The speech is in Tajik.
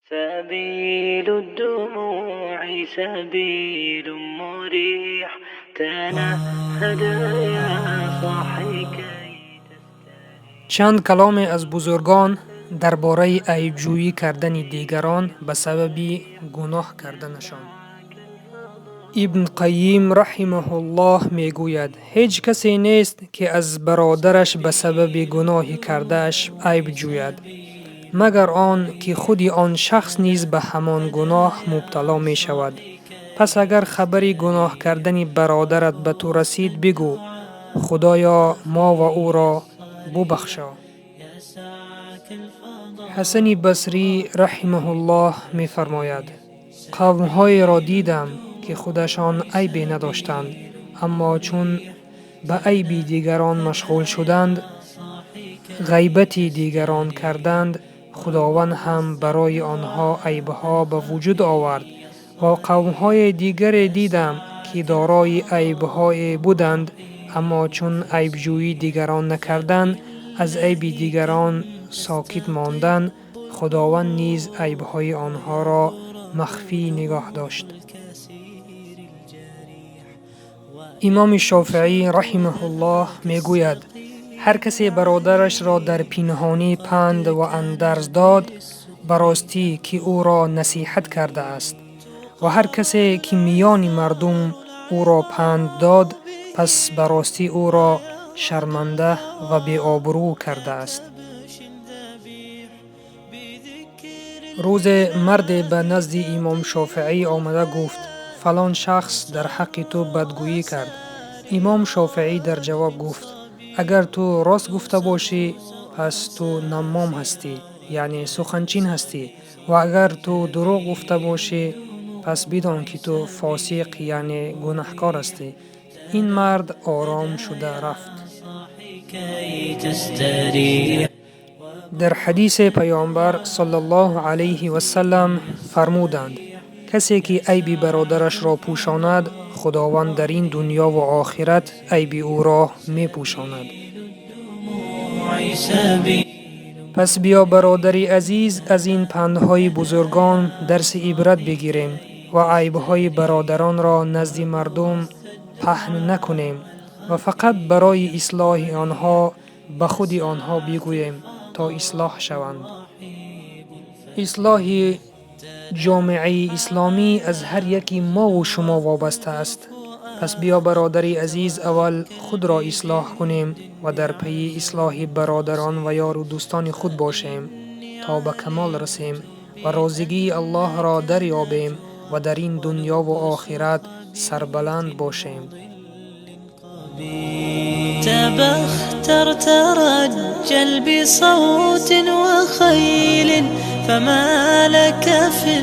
سبيل الدموع سبيل مريح تنهد يا صاحي كي تستريح. Чанд каломе аз бузургон дар бораи айбҷӯӣ кардани дигарон ба сабаби гуноҳ карданашон. Ибн Қайим раҳимаҳуллоҳ мегӯяд: ҳеҷ касе нест, ки аз бародараш ба сабаби гуноҳи кардааш айб ҷӯяд, магар он ки худи он шахс низ ба ҳамон гуноҳ мубтало мешавад. Пас агар хабари гуноҳ кардани бародарат ба ту расид, бигӯ: Худоё, мо ва ӯро бубахшо. Ҳасани Басрӣ раҳимаҳуллоҳ мефармояд: қавмҳоеро дидам, ки худашон айбе надоштанд, аммо чун ба айби дигарон машғул шуданд, ғайбати дигарон карданд, Худованд ҳам барои онҳо айбҳо ба вуҷуд овард ва қавмҳои дигаре дидам, ки дорои айбҳое буданд, аммо чун айбҷӯии дигарон накарданд, аз айби дигарон сокит монданд, Худованд низ айбҳои онҳоро махфӣ нигоҳ дошт. Имоми Шофеӣ раҳимаҳуллоҳ мегӯяд: ҳар касе бародарашро дар пинҳонӣ панд ва андарз дод, ба ростӣ ки ӯро насиҳат кардааст, ва ҳар касе ки миёни мардум ӯро панд дод, пас ба ростӣ ӯро шарманда ва беобрӯ кардааст. Рӯзе марде ба назди имом Шофеӣ омада гуфт: фалон шахс дар ҳаққи ту бадгӯӣ кард. Имом Шофеӣ дар ҷавоб гуфт: агар ту рост гуфта бошӣ, пас ту наммом ҳастӣ, яъне суханчин ҳастӣ, ва агар ту дурӯғ гуфта бошӣ, пас бидон, ки ту фосиқ, яъне гунаҳкор ҳастӣ. Ин мард ором шуда рафт. Дар ҳадисе Паёмбар саллаллоҳу алайҳи васаллам фармуданд: касе ки айби бародарашро пӯшонад, Худованд дар ин дунё ва охират айби ӯро мепӯшонад. Пас биё, бародари азиз, аз ин пандҳои бузургон дарси ибрат бигирем ва айбҳои бародаронро назди мардум паҳн накунем ва фақат барои ислоҳи онҳо ба худи онҳо бигӯем, то ислоҳ шаванд. Ислоҳи ҷомеаи исломӣ аз ҳар яки мову шумо вобаста аст. Пас биё, бародари азиз, аввал худро ислоҳ кунем ва дар пайи ислоҳи бародарон ва ёру дӯстони худ бошем, то ба камол расем ва розигии Аллоҳро дарёбем ва дар ин дунёву охират сарбаланд бошем. تبختر ترجل بصوت وخيل فما لك في